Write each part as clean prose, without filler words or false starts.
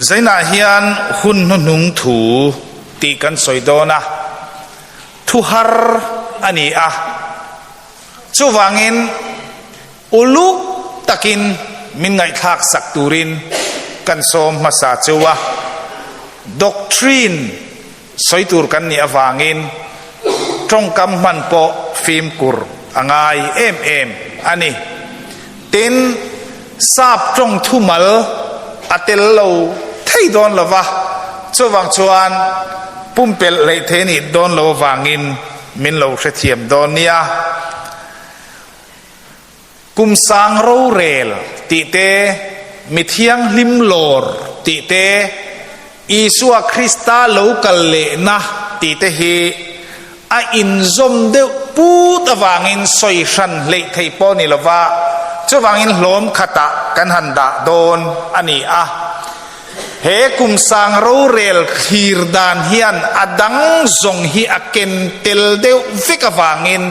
Zainah hian hun hnuhnung thu tih kan sawi dawn a, thu har a ni a. Chuvangin uluk takin min ngaihthlak sak turin kan sawm hmasa cheu a. Doctrine sawi tur kan nih avangin tawngkam hman pawh fimkur a ngai em em a ni. Tin, sap tawng thumal a tel lo thei dawn lo va, chuvang chuan pumpelh hleih thei a nih dawn lo avangin min lo hrethiam dawn nia. Kum sang rorel tih te, mi thianghlim lawr tih te, Isua Krista lo kal lehna tih te hi a inzawm deuh put avangin sawi hran hleih theih pawh ni lova, chuvangin hlawm khatah kan han dah dawn a ni a. He kum sang rorel thlir dan hian a dang zawng hi a ken tel deuh vek avangin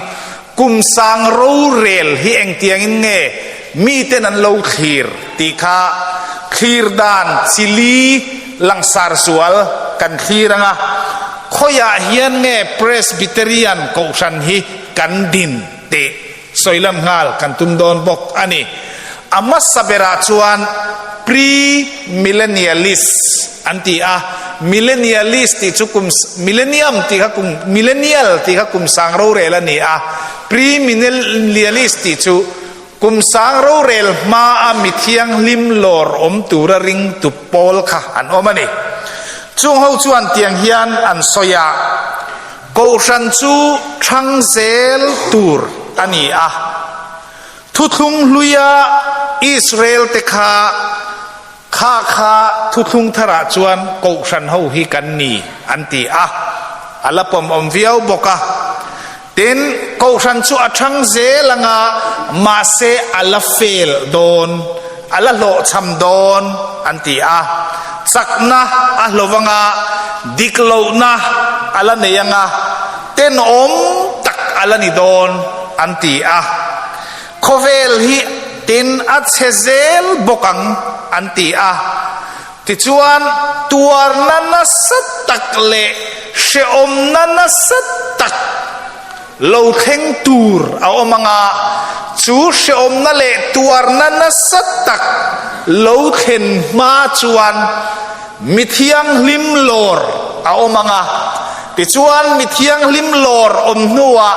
Kum sang rorel hi engtiangin nge miten an lo thlir tih kha thlir dan chili langsar zual kan thlir ang a, khawiah hian nge Presbyterian Kohhran hi kan din tih sawi lam nghal kan tum dawn bawk a ni. A hmasa berah chuan Pre-millennialist an ti a, millennialist tih chu kum, millennium tih kha kum, millennial tih kha kum sang rorel a ni a, pre-millennialist tih chu kum sang rorel hmaa mi thianghlim lawr awm tura ringtu pawl kha an awm a ni. Chung ho chuan tiang hian an sawi a, Kohhran chu thang zel tur a ni a. Thuthlung hluia Israel-te kha kha kha thuthlung tharah chuan kohhran ho hi kan ni an ti a, a la pawmawm viau bawk a. Tin, kohhran chu a thang zel anga mahse a la fail dawn, a la hlawhchham dawn an ti a. Chakna a hlawh anga dik lohna a la nei anga tenawm tak a la ni dawn an ti a. Khawvel hi tin a chhe zel bawk ang an ti a. Tichuan, tuarna nasa tak leh hrehawmna nasa tak lo thleng tur a awm ang a, chu hrehawmna leh tuarna nasa tak lo thlen hma chuan Mi thianghlim lawr a awm ang a, tichuan mi thianghlim lawr awm hnuah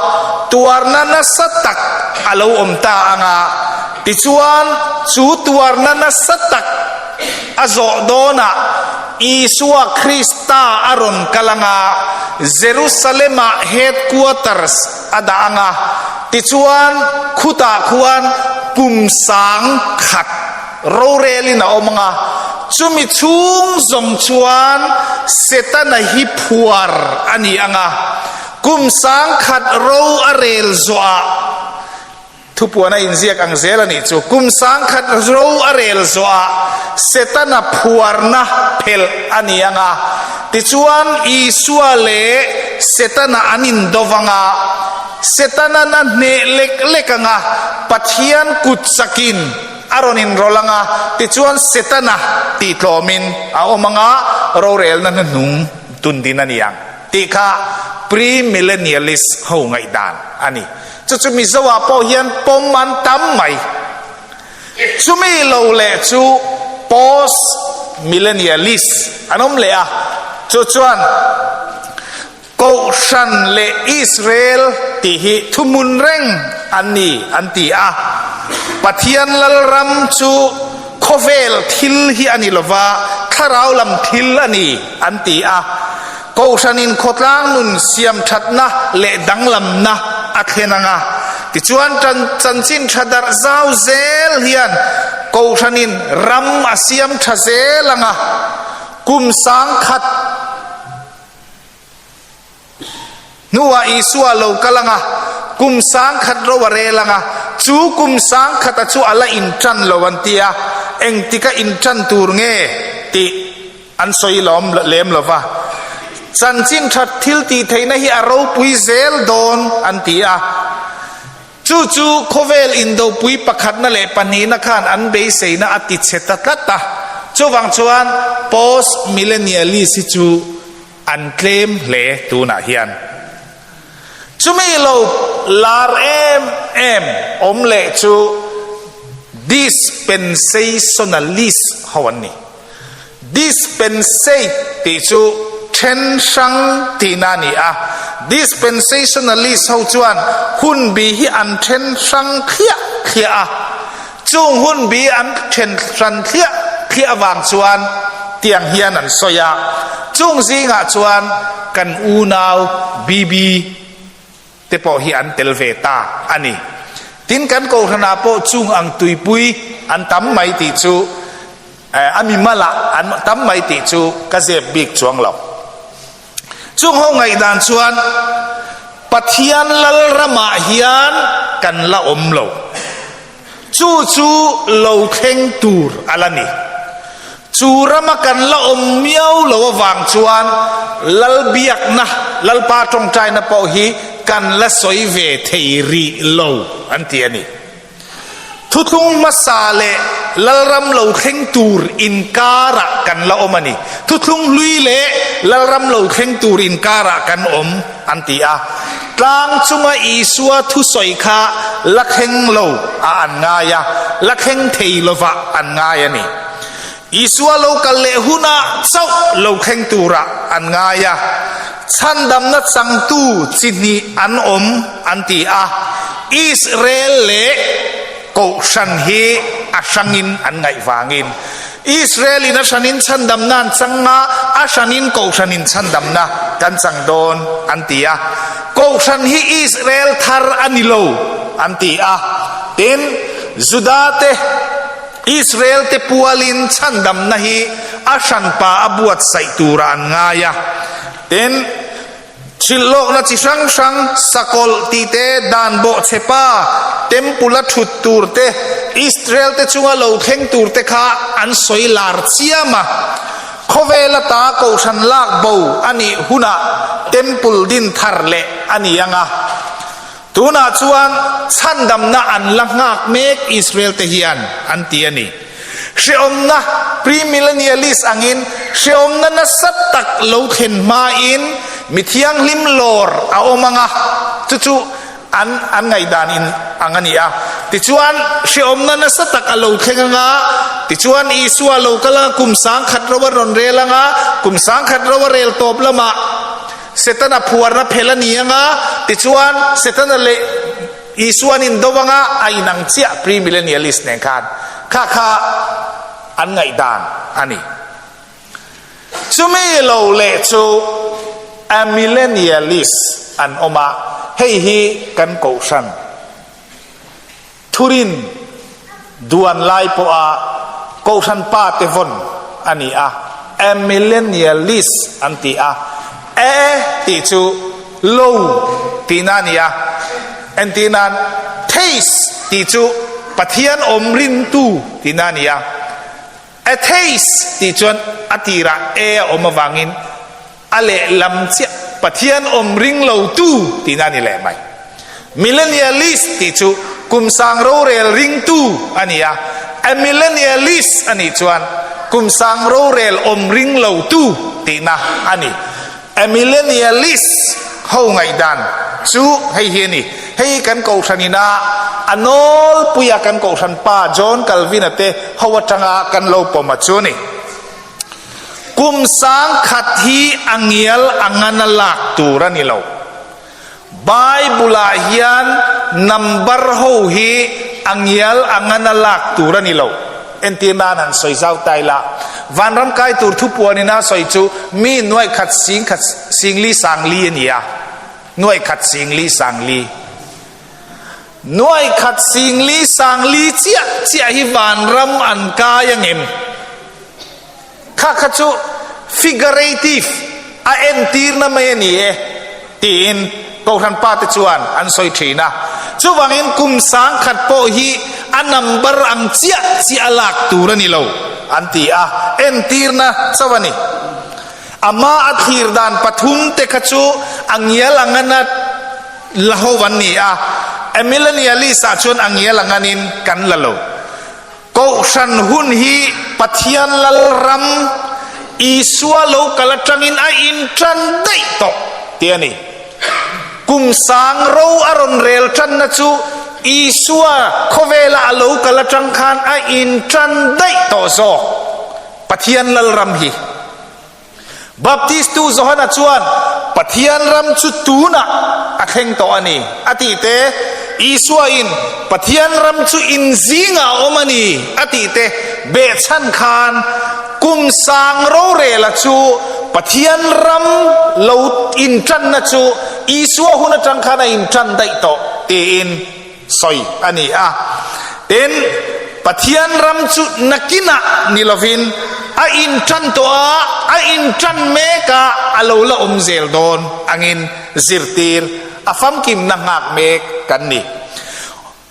tuarna nasa tak a lo awm ta ang a, tichuan chu tuarna nasa tak a zawh dawnah Isua Krista a rawn kal ang a, Jerusalem-ah headquarters a dah ang a, tichuan khutah khuan kum sang khat Rorelin a awm ang a, chumi chhung zawng chuan Setana hi phuar a ni ang a, kum sangkhat ro a rel zawhah thupuan a inziak ang zel a nih chu, kum sangkhat ro a rel zawhah Setana phuarna phelh a ni ang a, tichuan Isua leh Setana an indo vang a, Setana'n a hneh lek lek ang a, Pathian kut chakin a rawn inrawlh ang a, tichuan Setana tih tlawmin a awm ang a, rorelna hnuhnung tun din a ni ang tih kha pre-millennialist ho ngaihdan a ni. Chu chu Mizoah pawh hian pawm an tam mai. Chumi lo leh chu post-millennialist an awm leh a, chu chuan Kohhran leh Israel tih hi thuhmun reng an ni an ti a. Pathian Lalram chu khawvel thil hi a ni lova, thlarau lam thil a ni an ti a. Kohhranin khawtlang nun siam thatna leh danglamna a thlen ang a. Tichuan chanchin tha darh zau zel hian Kohhranin ram a siam tha zel ang a. Kum sangkhat. Hnuah Isua lo kal ang a, kum sangkhat ro a rel ang a, chu kum sangkhata chu a la inṭan lo an ti a, engtika inṭan tur nge tih an sawi lawm lem lo va. Chanchin ṭhat thil tih theihna hi a ropui zel dawn an ti a. Chu chu khawvel indopui pakhatna leh pahnihna khan an beiseina a ti chhe ta tlat a. Chuvang chuan post millennialist hi chu an tlem hle tunah hian. Chumi lo lar em em awm leh chu dispensationalist ho an ni. Dispensate tih chu then hrang tihna a ni a, dispensationalist ho chuan hunbi hi an then hrang thliah thliah a, chung hunbi an then hran thliah thliah avang chuan tiang hian an sawi a, chung zingah chuan kan unau BB. te pawh hi an tel ve ta a ni. Tin, kan Kohhranah pawh chung ang tuipui an tam mai tih chu a mimalah an tam mai tih chu ka zep bik chuang lo. Chung ho ngaihdan chuan Pathian Lalramah hian kan la awm lo. Chu chu lo thleng tur a la ni. Chu rama kan la awm miau lo avang chuan Lalbiakna, Lalpa tawngtaina pawh hi kan la sawi ve thei rih lo an ti a ni. Thuthlung hmasa leh Lalram lo thleng tur inkarah kan la awm a ni. Thuthlung hlui leh Lalram lo thleng tur inkarah kan awm an ti a. Tlang chunga Isua thusawi kha la thleng lo ah an ngai a, la thleng thei lovah an ngai a ni. Isua lo kal leh hunah chauh lo thleng turah an ngai a, chhandamna changtu chi hnih an awm an ti a, Israel leh Kohhran hi a hrangin an ngaih vangin. Israel-in a hranin chhandamna an chang a, a hranin Kohhranin chhandamna kan chang dawn an ti a. Kohhran hi Israel thar a ni lo an ti a. Tin, Juda-te, Israel-te pualin chhandamna hi a hranpa a buatsaih turah an ngai a. Tin, Hrilhlawkna chi hrang hrang, sakawlh tih te, dan bawhchhe pa, temple a thut tur te, Israel te chunga lo thleng tur te kha an sawi lar chiam a. Khawvel ata kohhran lak bo a nih hunah temple din thar leh a ni ang a. Tunah chuan chhandamna an la nghak mek Israel te hian an ti a ni. Hreawmna, Premillennialist angin hreawmna nasa tak lo thlen hmain mi thianghlim lawr a awm ang a, chu chu an an ngaihdan in ang a ni a. Tichuan hreawmna nasa tak a lo thleng ang a, tichuan Isua lo kal ang a, kum sangkhat ro a rawn rel ang a, kum sangkhat ro a rel tawp lamah Setana phuarna phel a ni ang a, tichuan Setana leh Isua an indo ang a, a inang chiah premillennialist nen khan kha kha an ngaihdan a ni. Chumi lo leh chu amillennialist an awm a, hei hi kan kohhran Thurin duan lai pawha Kohhran pa te vawn a ni a, amillennialist an ti a, a tih chu lo tihna a ni a, entir nan theist tih chu Pathian awm rintu tihna a ni a, atheist tih chuan a tirah a a awm avangin A lehlam chiah Pathian awm ring lo tu tihna a ni leh mai. Millennialist tih chu kum sang rorel ringtu a ni a, a millennialist a nih chuan kum sang rorel awm ring lo tu tihna a ni. A millennialist ho ngaihdan chu hei hi a ni. Hei kan kohhran ina a nawlpuia kan kohhran pa John Calvin-a te ho atanga kan lo pawm a chu a ni. Kum sangkhat hi a ngial a ngan a lak tur a ni lo. Bible-ah hian number ho hi a ngial a ngan a lak tur a ni lo. Entir nan han sawi zau ta ila, vanram kai tur thupuanin a sawi chu mi nuaikhat singkhat singli sangli a ni a, nuaikhat singli sangli. Nuaikhat singli sangli chiah chiah hi vanram an kai angem? Kha kha chu figurative, a entirna mai a ni e, tiin Kohhran pa te chuan an sawi thin a. Chuvangin kum sangkhat pawh hi a number ang chiah chiah a lak tur a ni lo, an ti a, entirna chauh a ni. Ama a thlir dan pathum te kha chu a ngial ang a nat la ho an ni a, a millennialist ah chuan a ngial ang anin kan la lo. Kohhran hun hi Pathian Lalram Isua lo kal atangin a intan daih tawh tih a ni. Kum sang ro a rawn rel tanna chu Isua khawvela a lo kal atang khan a intan daih tawh zawk Pathian Lalram hi. Baptistu Johana chuan, Pathian ram chu tunah a thleng tawh a ni, a tih te, Isuain, Pathian ram chu in zingah a awm a ni, a tih te behchhan khan kum sang rorela chu Pathian ram lo intanna chu Isua hun atang khan a intan daih tawh tiin sawi a ni a. Tin, Pathian ram chu nakinah ni lovin a intan tawh a, a intan mek a, a lo la awm zel dawn angin zirtir a famkimna nghak mek kan ni.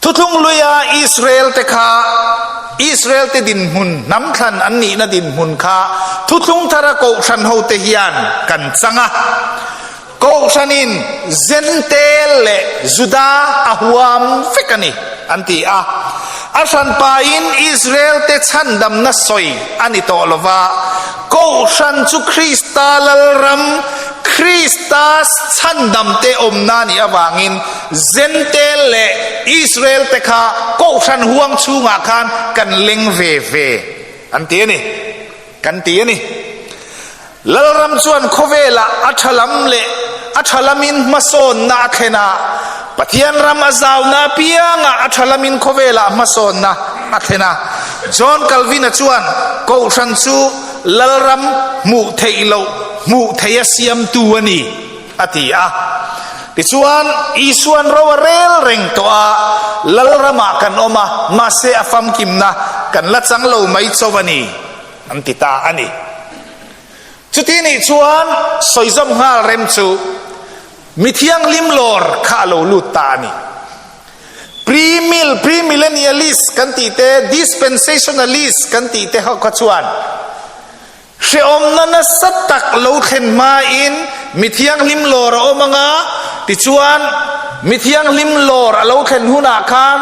Thuthlung luia Israel te kha Israel te dinhmun, hnam thlan an nihna dinhmun kha thuthlung thara kohhran hote hian kan chang a. Kohhranin Zentel leh Juda a huam vek a ni, an ti a. A hranpain Israel-te chhandamna sawi a ni tawh lo va, Kohhran chu Krista Lalram, Krista chhandamte awmna a nih avangin Zentel leh Israel-te kha Kohhran huang chhungah khan kan leng ve ve, an ti a ni. Kan ti a ni. Lalram chuan khawvelah a tha lam leh a tha lamin hmasawnna a thlen a, Pathian ram a zauna apiangah a tha lamin khawvelah hmasawnna a thlen a. John Calvin-a chuan Kohhran chu Lalram hmuh theih loh hmuh theiha siamtu a ni a ti a. Tichuan, Isua'n ro a rel reng tawh a, Lalramah kan awm a, mahse a famkimna kan la chang lo mai chauh a ni. An ti ta a ni. Chuti nih chuan sawizawm nghal rem chu mi thianghlim lawr kha a lo lut ta a ni. Pre-mill, pre-millennialist kan tih te, dispensationalist kan tih te ho kha chuan hrehawmna nasa tak lo thlen hmain mi thianghlim lawr a awm anga, tichuan mi thianghlim lawr a lo thlen hunah khan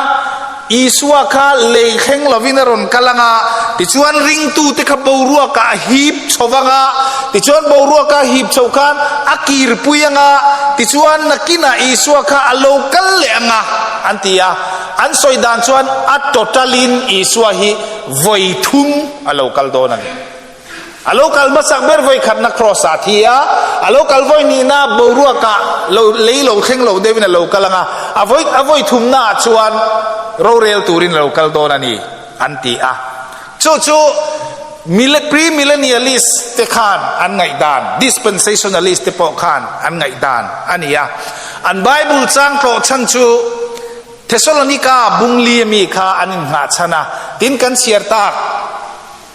Isua kha lei thleng lovin a rawn kal ang a, tichuan ringtute kha boruakah a hip chho vang a, tichuan boruaka a hip chhoh khan a kirpui ang a, tichuan nakinah Isua kha a lo kal leh ang a, an ti a. An sawi dan chuan a total-in Isua hi vawi thum a lo kal dawn a ni. A lo kal hmasak ber vawi khatna Kraws ah a thi a, a lo kal vawi nihna boruakah lo lei lo thleng lo deuhin a lo kal ang a, a vawi a vawi thumna ah chuan rorel turin a lo kal dawn a ni an ti a. Chu chu mile pre-millennialist te khan an ngaihdan, dispensationalist te pawh khan an ngaihdan a ni a. An Bible chang tlawh chhan chu Thessalonica bungli ami kha an innghah chhan a, tin kan chhiar tak.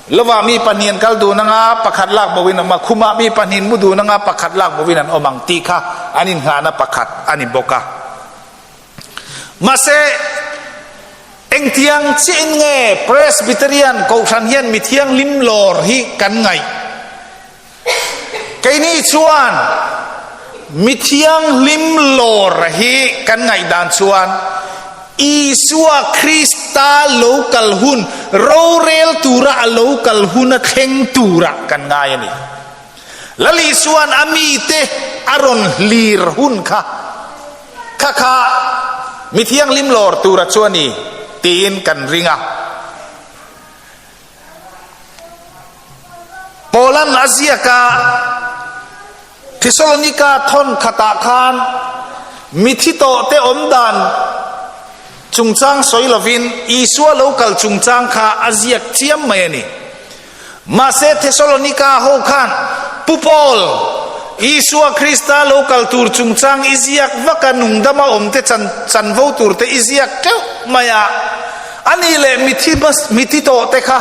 Lovah mi pahnihin kal dun anga pakhat lak bo in awm a, khumah mi pahnihin mu dun anga pakhat lak bo in an awm ang tih kha an innghahna pakhat a ni bawk a. Mahse, engtiang chiahin nge Presbyterian Kohhran hian mi thianghlim lawr hi kan ngaih? Keini chuan mi thianghlim lawr hi kan ngaihdan chuan Isua Krista lo kal hun, rorel tura a lo kal hun a thleng turah kan ngai a ni. Lal Isua'n a mite a rawn hlir hun kha kha kha mi thianghlim lawr tura chu a ni tiin kan ring a. Paula'n a ziak a, Thesalonika thawn khatah khan mithi tawhte awm dan chungchang sawi lovin Isua lo kal chungchang kha a ziak chiam mai a ni. Mahse Thesalonika ho khan, Pu Paul, Isua Krista lo kal tur chungchang i ziak vak a, nungdama awmte chanvo turte i ziak teuh mai a, A nih leh mithi mithi tawh te kha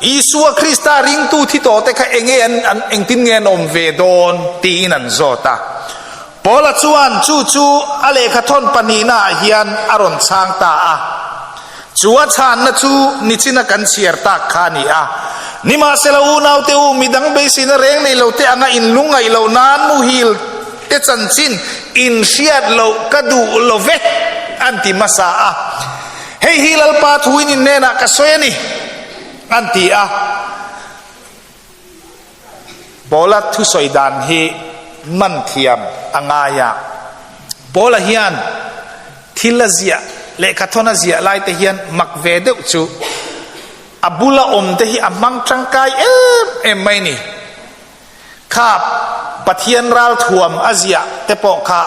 Isua Krista ringtu thi tawh te kha enge an an engtin nge an awm ve dawn tiin an zawt a. Paula chuan chu chu a lehkha thawn pahnihna ah hian a rawn chhang ta a. Chu a chhanna chu nichina kan chhiar tak kha a ni a. Nimahsela unaute u midang beiseina reng nei lo te anga in lungngaih loh nan muhil te chanchin in hriat loh ka duh lo ve an ti hmasa a. Hei hi Lalpa thuin in hnenah ka sawi a ni, an ti a. Paula thusawi dan hi man thiam a ngai a. Paula hian thil a ziah, lehkhathawn a ziah lai te hian mak ve deuh chu a bula awm te hi a hmang tangkai em em mai ni. Kha Pathian ralthuam a ziah te pawh kha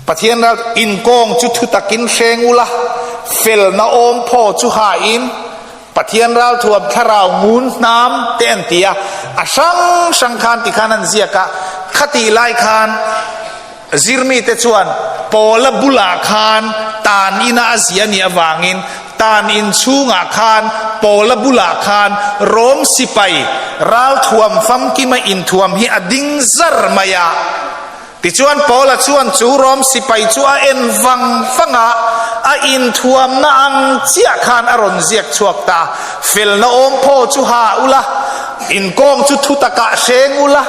Pathian ral inkawng chu thu takin hreng ula, felna awm phaw chu hain Pathian ralthuam thlarau ngun hnam te an ti a, a hrang hrang khan tikhan an ziak a, khatih lai khan zirmite chuan Pawla bulah khan tan ina a zia nih avangin tan in chhungah khan Pawla bulah khan Rom sipai ralthuam famkima inthuam hi a ding zar mai a. Tichuan Paula chuan chu Rom sipai chu a en vang vang a, a inthuamna ang chiah khan a rawn ziak chhuak ta. Felna awm phaw chu ha ula, inkawng chu thu takah hreng ula,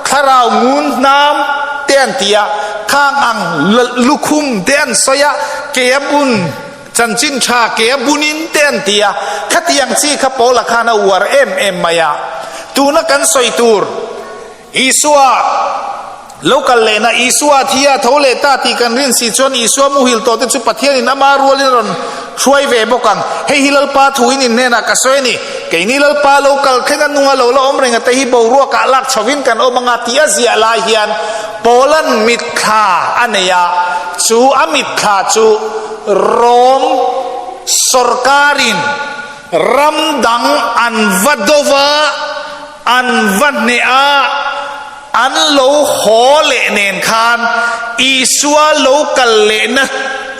thlarau ngun hnam te an ti a, khang ang lukhum te an sawi a, ke a bun, chanchin tha ke a bunin te an ti a, khatiang chi kha Paula khan a uar em em mai a. Tuna kan sawi tur. Isua lo kal lehna, Isua thi a tho leh ta tih kan rin si chuan Isua muhil tawh te chu Pathianin ama rualin a rawn hruai ve bawk ang. Hei hi Lalpa thuin in hnenah ka sawi a ni. Keini Lalpa lo kal thleng a nunga lo la awm reng a te hi boruakah lak chhovin kan awm anga tih a ziah lai hian Paula'n mitthla a nei a, chu a mitthla chu Rom sawrkarin ram dang an va do va, An va hneh a, an lo haw leh nen khan Isua lo kal lehna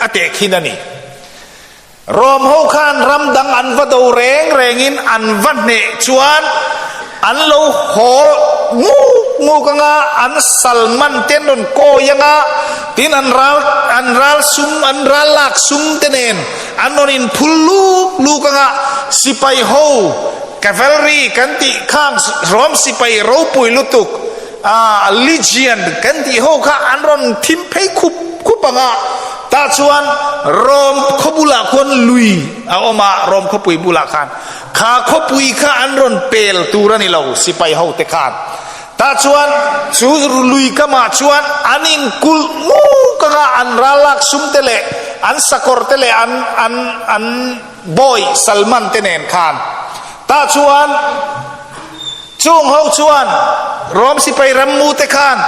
a tehkhin a ni. Rom ho khan ram dang an va do reng rengin an va hneh chuan an lo haw nguk nguk anga, an sal man te an rawn kawi anga, tin an ral an ral sum an ral lak sum te nen an rawn inphul luk luk anga, sipai ho Cavalry kan tih khang Rom sipai ropui lutuk a Legion kan tih ho kha an rawn thim phei khup khup ang a, tah chuan Rom khaw bulah khuan lui a awm a, Rom khawpui bulah khan kha khawpui kha an rawn pel tur a ni lo sipai ho te khan, tah chuan chu lui kamah chuan an inkulh nguk ang a, an ral lak sum te leh an sakawr te leh an an an. Bawi Salman te nen khan tah chuan chung ho chuan Rom sipai rammu te khan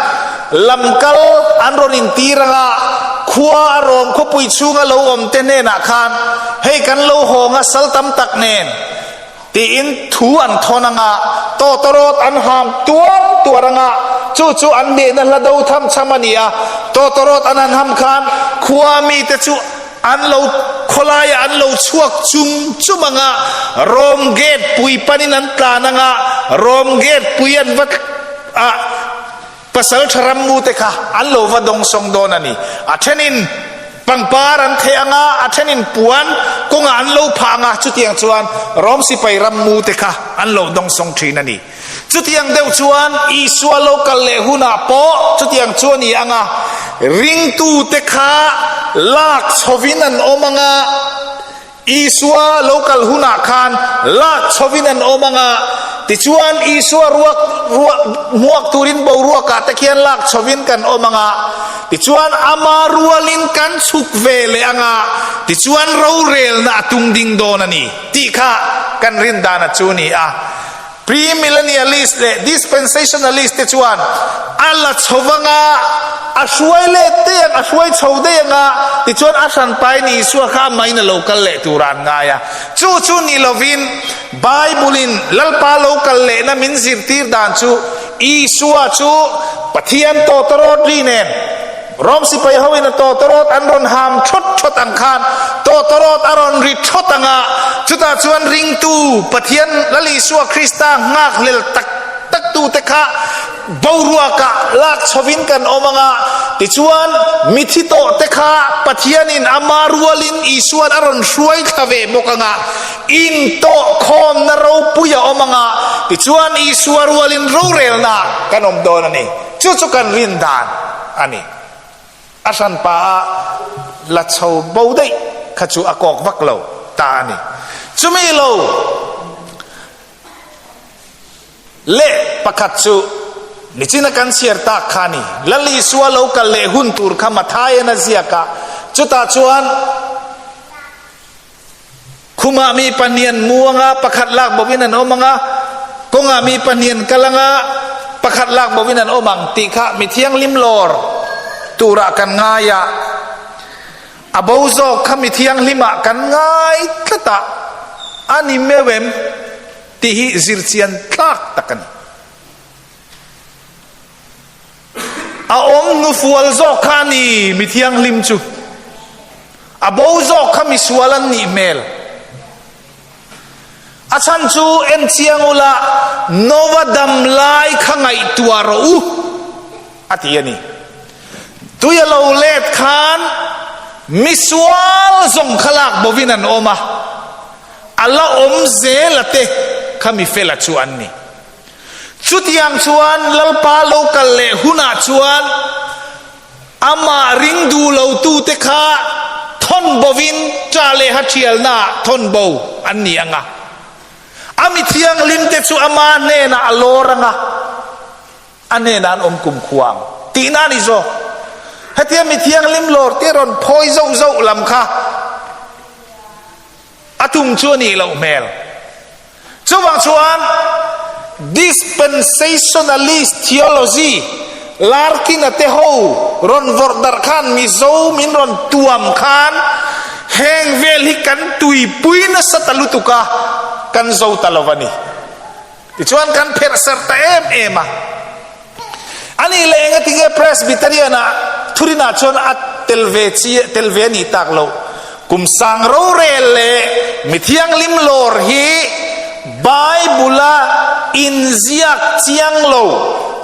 lamkal an rawn intir anga khua a Rom khawpui chhunga lo awm te hnenah khan hei kan lo hawng a sal tam tak nen tiin thu an thawn anga tawtawrawt an ham tuar tuar anga chu chu an hnehna hla do tham cham a ni a tawtawrawt an han ham khan khua mite chu An lo khawlaiah an lo chhuak chum chum ang a, Rom gate pui panin an tlan ang a, Rom gate pui an va a pasal tha rammu te kha an lo va dawngsawng dawn a ni. A thenin pangpar an theh ang a, a thenin puan kawngah an lo phah ang a, chutiang chuan Rom sipai rammu te kha an lo dawngsawng thin a ni. Chutiang deuh chuan Isua lo kal leh hunah pawh chutiang chu a ni ang a, ringtute kha lak chhovin an awm ang a, Isua lo kal hunah khan lak chhovin an awm ang a, tichuan Isua ruak ruak hmuak turin boruakah te khian lak chhovin kan awm ang a, tichuan ama rualin kan chhuk ve leh ang a, tichuan rorelna a tung ding dawn a ni tih kha kan rin dana chu a ni a. Premillennialist leh Dispensationalist te chuan a la chho vanga a hruai let daih ang, a hruai chho daih ang a, tichuan a hranpain Isua kha amahin a lo kal leh turah an ngai a. Chu chu ni lovin Bible-in Lalpa lo kal lehna min zirtir dan chu Isua chu Pathian tawtawrawt ri nen, Rom sipai hoin a tawtawrawt an rawn ham thawt thawt ang khan tawtawrawt a rawn ri thawt ang a, chutah chuan ringtu Pathian Lal Isua Krista nghakhlel tak tak tute kha boruakah lak chhovin kan awm ang a, tichuan mithi tawh te kha Pathianin ama rualin Isua'n a rawn hruai thla ve bawk ang a, intawhkhawmna ropui a awm ang a, tichuan Isua rualin rorelna kan awm dawn a ni. Chu chu kan rin dan a ni. A hranpa a la chho bo daih. kha chu a kawk vak lo ta a ni. Chumi lo leh pakhat chu nichina kan chhiar tak kha a ni. Lal Isua lo kal leh hun tur kha Matthaian a ziak a, chutah chuan Khumah mi pahnih an mu anga, pakhat lak bovin an awm anga, kawngah mi pahnih an kal anga, pakhat lak bovin an awm ang tih kha mi thianghlim lawr turah kan ngai a. A bo zawk kha mi thianghlimah kan ngai tlat a, a ni meuh em tih hi zirchian tlak tak a ni. A awm hnufual zawk kha a ni mi thianghlim chu. A bo zawk kha misual an nih hmel. A chhan chu en chiang ula Nova dam lai kha ngaihtuah rawh u a ti a ni. Tui a lo let khan misual zawng kha lak bovin an awm a, a la awm zela te kha mifela chu an ni. Chutiang chuan Lalpa lo kal leh hunah chuan amah ring duh lotute kha thawn bovin ṭah leh ha ṭhialnaah thawn bo an ni ang a. A mi thianghlimte chu ama hnenah a lawr ang a, a hnenah an awm kumkhua ang tihna a ni zawk. Hetia mi thianghlim lawr te rawn phawi zauh zauh lam kha A tum chu a nih loh hmel. Chuvang chuan Dispensationalist theology Larkin-a te ho rawn vawrh darh khan Mizo min rawn tuam khan heng vel hi kan tuipui nasa ta lutuk a, kan zo ta lo a ni. Tichuan kan pherh serh ta em em a. A nih leh engatinge Presbyterian-ah thurinah chuan a tel ve chi tel ve a nih tak loh. Kum sang rorel leh mi thianghlim lawr hi Bible-a inziak chiang lo,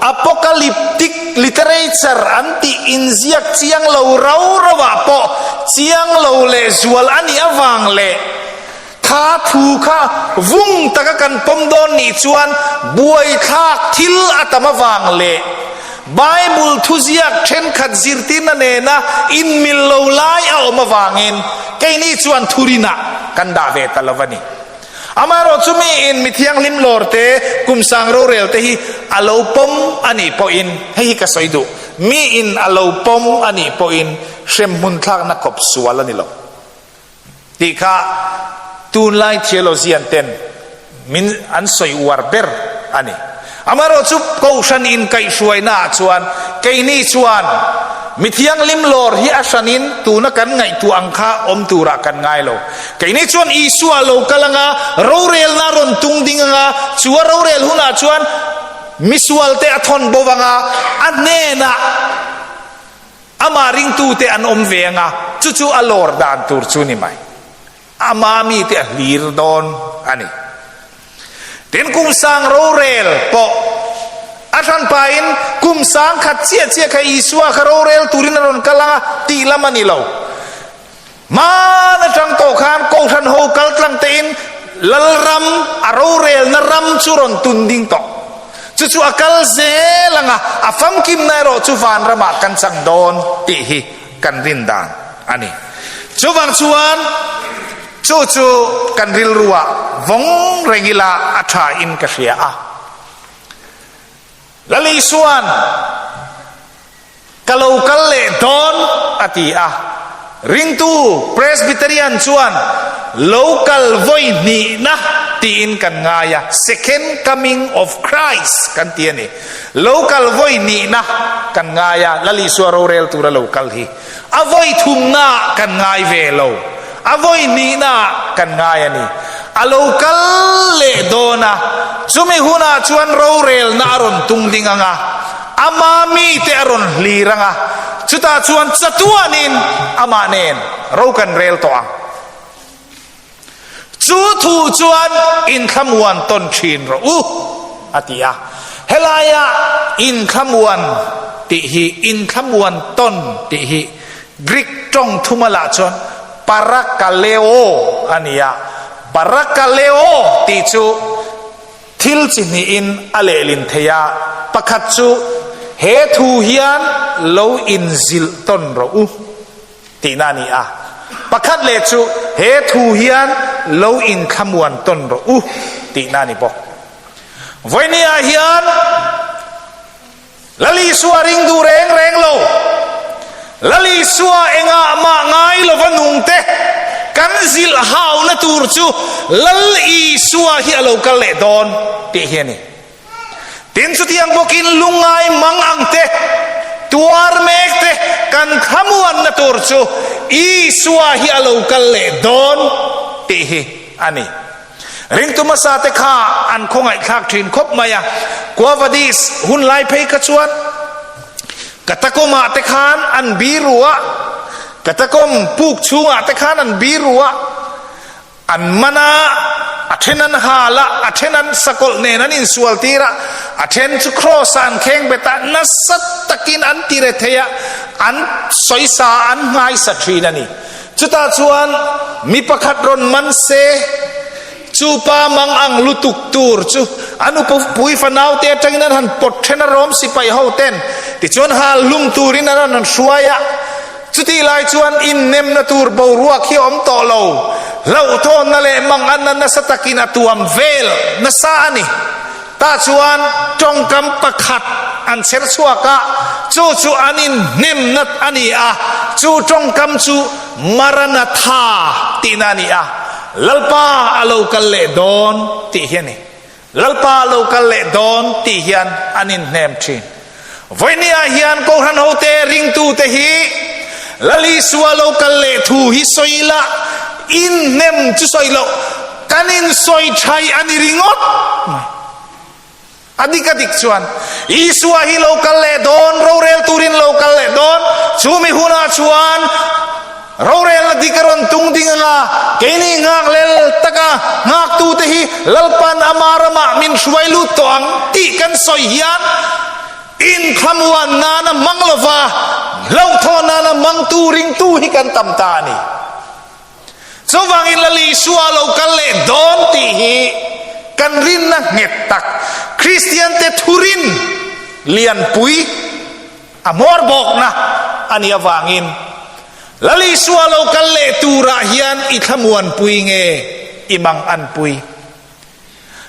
apocalyptic literature an tih inziak chiang lo rau rauah pawh chiang lo leh zual a nih avang leh, Kha thu kha vung taka kan pawm dawn nih chuan buaithlak thil a tam avang leh Bible thuziak thenkhat zirtirna nena inmil lo lai a awm avangin keini chuan thurinah kan dah ve ta lo a ni. Amaherawh chu miin mi thianghlim lawr te, kum sang rorel te hi a lo pawm a nih pawhin, hei hi ka sawi duh, miin a lo pawm a nih pawhin hremhmun thlakna kawp sual a ni lo. Tih kha tunlai theologian ten min an sawi uar ber a ni. Amaherawh chu Kohhran inkaihhruaina ah chuan keini chuan mi thianghlim lawr hi a hranin tuna kan ngaihtuah ang kha awm turah kan ngai lo. Keini chuan Isua lo kal anga rorelna a rawn tung ding anga chu a rorel hunah chuan misualte a thawn bo anga a hnenah Amah ringtute an awm ve anga, chu chu a lawr dan tur chu ni mai. Ama mite a hlir dawn a ni. Tin, kum sang rorel pawh a hran pahin kum sang khat chiah chiah kha Isua kha rorel turin a rawn kal anga tih lam a ni lo. Hmaan atang tawh khan Kohhran ho kal tlang tein Lalram a rorelna ram chu rawn tun ding tawh. Chu chu a kal zel ang a, a famkimna erawh chu vanramah kan chang dawn tih hi kan rin dan a ni. Chuvang chuan chu chu kan rilruah vawng reng ila a tha in ka hria a. Lal Isuan Ka lo kal leh dawn, a ti a. Ringtu Presbyterian chuan lo kal vawi hnihna tiin kan ngai a, Second Coming of Christ kan ti a ni. Lo kal vawi hnihna kan ngai a, Lal Isua rorel tura lo kal hi a vawi thumnaah kan ngai ve lo, a vawi hnihnaah kan ngai a ni. A lo kal leh dawn a, chumi hunah chuan rorelna a rawn tung ding ang a, Ama mite a rawn hlir ang a, chutah chuan chatuanin amah nen ro kan rel tawh ang. Chu thu chuan inthlamuan tawn thin rawh u, a ti a. Helaia inthlamuan tih hi, inthlamuan tawn tih hi Greek tawng thuma lah chuan parakaleo a ni a. Parakaleo tih chu Thil chi hnihin a lehlin thei a, pakhat chu he thu hian lo inzilh tawn rawh u tihna a ni a. Pakhat leh chu he thu hian lo inthlamuan tawn rawh u tihna a ni bawk. Vawinia hian Lal Isua ring duh reng reng lo, Lal Isua engah mah ngai lova nung te kan zilh hauna tur chu Lal Isua hi a lo kal leh dawn tih hi a ni. Tin chutiang bawkin lungngai mang ang te, tuar mek te kan thlamuanna tur chu Isua hi a lo kal leh dawn tih hi a ni. Ringtu hmasa te kha an khawngaihthlak thin khawp mai a, Quavadis hun lai phei kha chuan Katakom-ah te khan an biru a, Katakom puk chhungah te khan an biru a, an man a, a then an hal a, a then an sakawlh nen an insual tir a, a then chu Kraws-ah an kheng bet a, nasa takin an ti re thei a, an sawisa an nghaisa thin a ni. Chutah chuan mi pakhat rawn man se, chu pa mang ang lutuk tur chu a nupui fanaute atangin an han pawt then a Rom sipai ho ten tichuan hal hlum turin an han hruai a. Chutih lai chuan innemna tur boruak hi a awm tawh lo, hlauhthawnna leh manganna nasa takin a tuam vel nasa a ni. Tah chuan tawngkam pakhat an chher chhuak a, chu chu an inhnemna a ni a, chu tawngkam chu Maranatha tihna a ni a, Lalpa a lo kal leh dawn tih hi a ni. Lalpa a lo kal leh dawn tih hian an inhnem thin. Vawinia hian Kohhran hote ringtute hi Lal Isua lo kal leh thu hi sawi ila, inhnem chu sawi loh, Kan insawi thai a ni ringawt mai. A dik a dik chuan Isua hi lo kal leh dawn, rorel turin lo kal leh dawn, chumi hunah chuan rorelna dik a rawn tung ding anga keini nghak lel taka nghaktute hi Lalpan ama ramah min hruai lut tawh ang tih kan sawi hian inthlamuan nana mang lova hlauhthawn nana mangtu ringtu hi kan tam ta a ni. Chuvangin Lal Isua lo kal leh dawn tih hi kan rinna nghet tak, Kristiante thurin lianpui a hmawr bawkna a nih avangin Lal Isua lo kal leh turah hian i thlamuanpui nge i manganpui?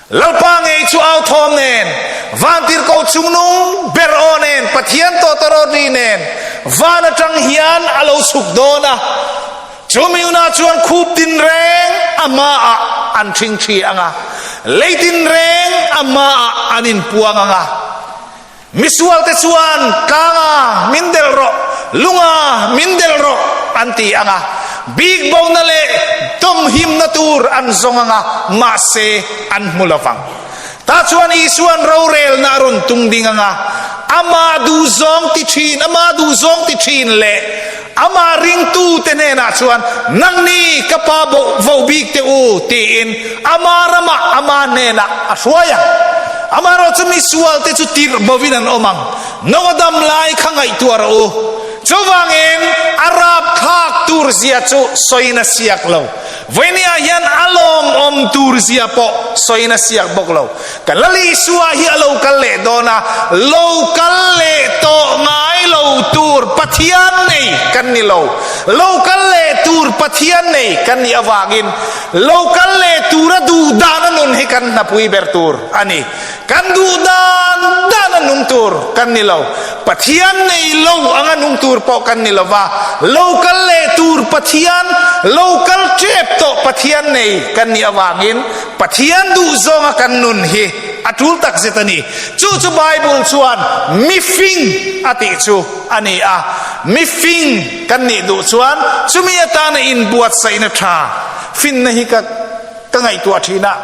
Lalpa ngei chu au thawm nen, vantirhkoh chungnung ber aw nen, Pathian tawtawrawt ri nen, van atang hian a lo chhuk dawn a. Chu miuna chuan khup tinreng a hmaah an ṭhingṭhi ang a, lei tinreng a hmaah an inpuang ang a. Misualte chuan, Tlanga min delh rawh, lunga min delh rawh, an ti ang a. Bik bona leh dawmhimna tur an zawng ang a, mahse an hmu lo vang. Tah chuan Isua'n rorelna a rawn tung ding ang a, amah duhzawng ti thin, amah duhzawng ti thin leh amah ringtute hnenah chuan, Nangni ka pa vo bik teh u, tiin ama ramah ama hnenah a hruai ang. Amaherawhchu misualte chu tirh bovin an awm ang. Noa dam lai kha ngaihtuah rawh u. Chuvangin a rapthlak tur zia chu sawiin a siak lo. Vawinia hian a lawmawm tur zia pawh sawiin a siak bawk lo. Ka Lal Isua hi a lo kal leh dawn a, lo kal leh tawh ngai lo tur Pathian nei kan ni lo. Lo kal leh tur Pathian nei kan nih avangin lo kal leh tura duh dana nun hi kan hnapui ber tur a ni. Kan duh dan dana nung tur kan ni lo. Pathian nei lo anga nung tur pawh kan ni lo va, lo kal leh tur Pathian, lo kal tep tawh Pathian nei kan nih avangin Pathian duh zawnga kan nun hi a tul tak zet a ni. Chu chu Bible chuan mifing a tih chu a ni a. Mifing kan nih duh chuan chumi atana inbuatsaihna tha finna hi ka ka ngaihtuah thin a,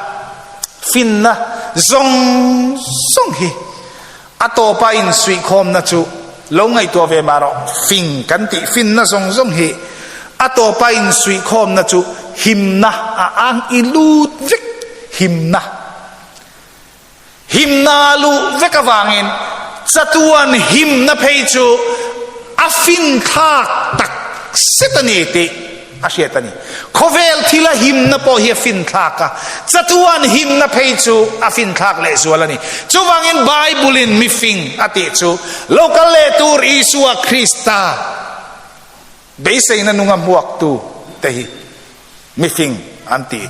finna zawng zawng hi a tawpa insuihkhawmna chu lo ngaihtuah ve mah rawh. Fing kan tih finna zawng zawng hi a tawpa insuihkhawmna chu himna a ang i lut vek, himna. Himna a luh vek avangin chatuan himna phei chu a finthlak tak set a ni tih a hriat a ni. Khawvel thila himna pawh hi a finthlak a, chatuan himna phei chu a finthlak lehzual a ni. Chuvangin Bible-in mifing a tih chu lo kal leh tur Isua Krista beiseina nunga hmuaktu. te hi mifing an ti.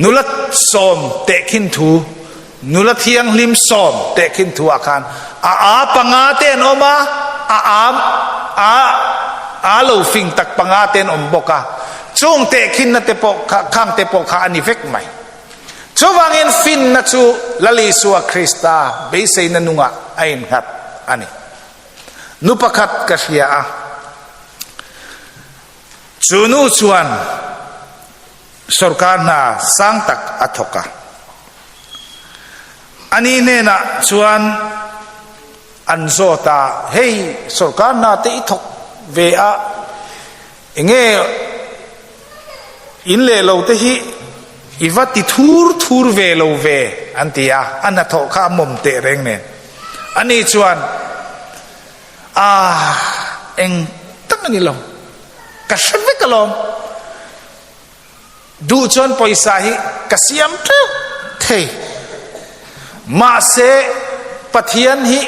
Nula sawm tehkhin thu, nula thianghlim sawm tehkhin thu ah khan a aa panga te an awm a, a aa a aa lo fing tak panga te an awm bawk a, chung tehkhinna te pawh kha khang te pawh kha a ni vek mai. Chuvangin finna chu Lal Isua Krista beiseina nungah a innghat a ni. Nu pakhat ka hria a, chu nu chuan sorkar hna sang tak a thawk a. Ani hnenah chuan an zawt a, Hei sorkar hna te i thawk ve a, Enge in leh lo te hi i va ti thur thur ve lo ve an ti a, a hnathawh kha a mawm teh reng nen. Ani chuan Aah eng tak a ni lo, ka hre vek alawm, duh chuan pawisa hi ka siam teuh thei, mahse Pathian hi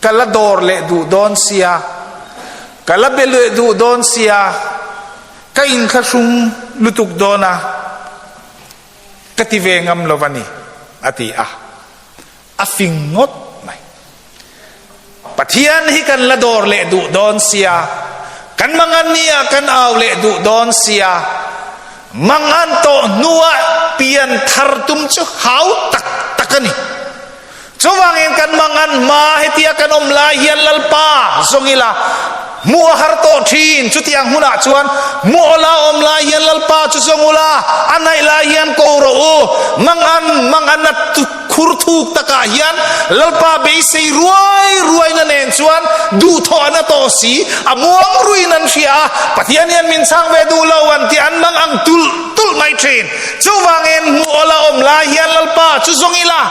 Ka la dawr leh duh dawn sia, ka la be leh duh dawn sia, ka inthlahrung lutuk dawn a, ka ti ve ngam lo a ni, a ti a. A fing ngawt mai. Pathian hi kan la dawr leh duh dawn sia, kan mangan nia kan au leh duh dawn sia, mangan tawh hnuah pian thar tum chu hau tak tak a ni. Chuvangin kan mangan hma hetia kan awm lai hian Lalpa zawng ila hmuh a har tawh thin. Chutiang hunah chuan hmuh awla awm lai hian Lalpa chu zawng ula, a naih lai hian ko rawh u. Mangan manganna khur thuk takah hian Lalpa beisei ruai ruaina nen chuan duhthawh an a tawh si, a muang ruiin an hria a, Pathian hian min chhang ve duh lo an tih an mang ang tulh tulh mai thin. Chuvangin hmuh awla awm lai hian Lalpa chu zawng ila,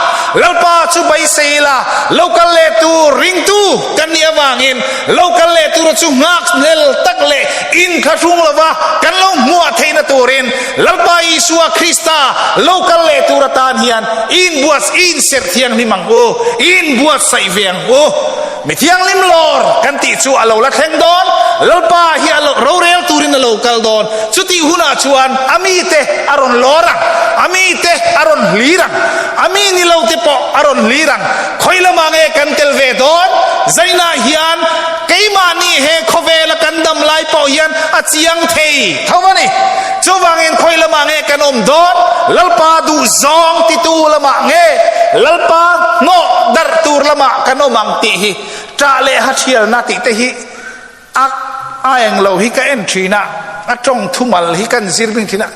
Lalpa chu beisei ila, lo kal leh tur ringtu kan nih avangin lo kal leh tura chu nghak hnel tak leh inthlahrung lova kan lo hmuah theihna turin Lalpa Isua Krista lo kal leh tur atan hian inbuat inserh thianghlim ang u, inbuatsaih ve ang u. Mi thianghlim lawr kan tih chu a lo la thleng dawn, Lalpa hi a rorel turin a lo kal dawn. Chutih hunah chuan a mite a rawn lawr ang, a mite a rawn hlir ang, a mi ni lo te pawh a rawn hlir ang. Khawi lamah nge kan tel ve dawn? Zainah hian keimahni he khawvela kan dam lai pawh hian a chiang thei tho a ni. Chuvangin khawi lamah nge kan awm dawn? Lalpa duhzawng titu lamah nge Lalpa hnawh darh tur lamah kan awm ang tih hi ṭah leh ha ṭhialna tih te hi a a eng lo hi ka en ṭhin a, a ṭawng thumal hi kan zir bing ṭhin a,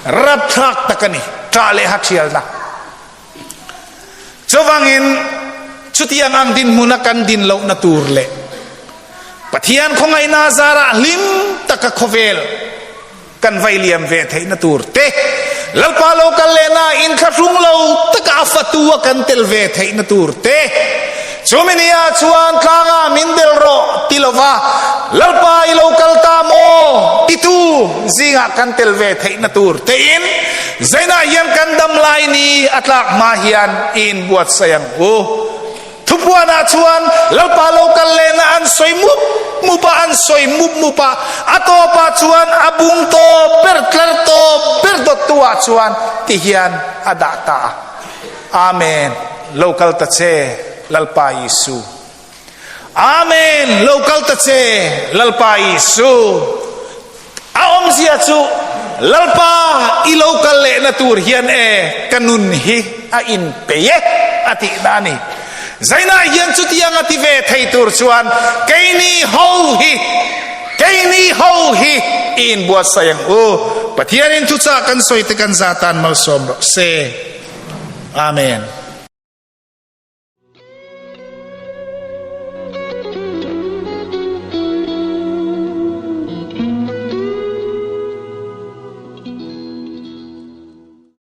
rapthlak tak a ni ṭah leh ha ṭhialna. Chuvangin chutiang ang dinhmuna kan din lohna tur leh Pathian khawngaihna zarah hlim taka khawvel kan vai liam ve theihna tur te, Lalpa lo kal lehna inthlahrung lo taka a fatu a kan tel ve theihna tur te, chumi nia chuan tlangah min bel rawh ti lova Lalpa i lo kal ta maw titu zingah kan tel ve theihna tur tein Zainah hian kan dam lai ni a tlak hma hian i inbuatsaih ang u. Thupuanah chuan Lalpa lo kal lehna an sawi mup mup a, an sawi mup mup a, a tawpah chuan a bung tawp ber, tlar tawp ber dawttu ah chuan ti hian a dah ta a. Amen, lo kal ta che Lalpa Isu. Amen, lo kal ta che Lalpa Isu. A awmzia chu Lalpa i lo kal lehna tur hian e ka nun hi a inpei e a tihna a ni. Zainah hian chutiang a ti ve thei tur chuan keini ho hi keini ho hi i inbuatsaih ang u. Pathianin thuchah kan sawi te kan za tan malsawm rawh se. Amen.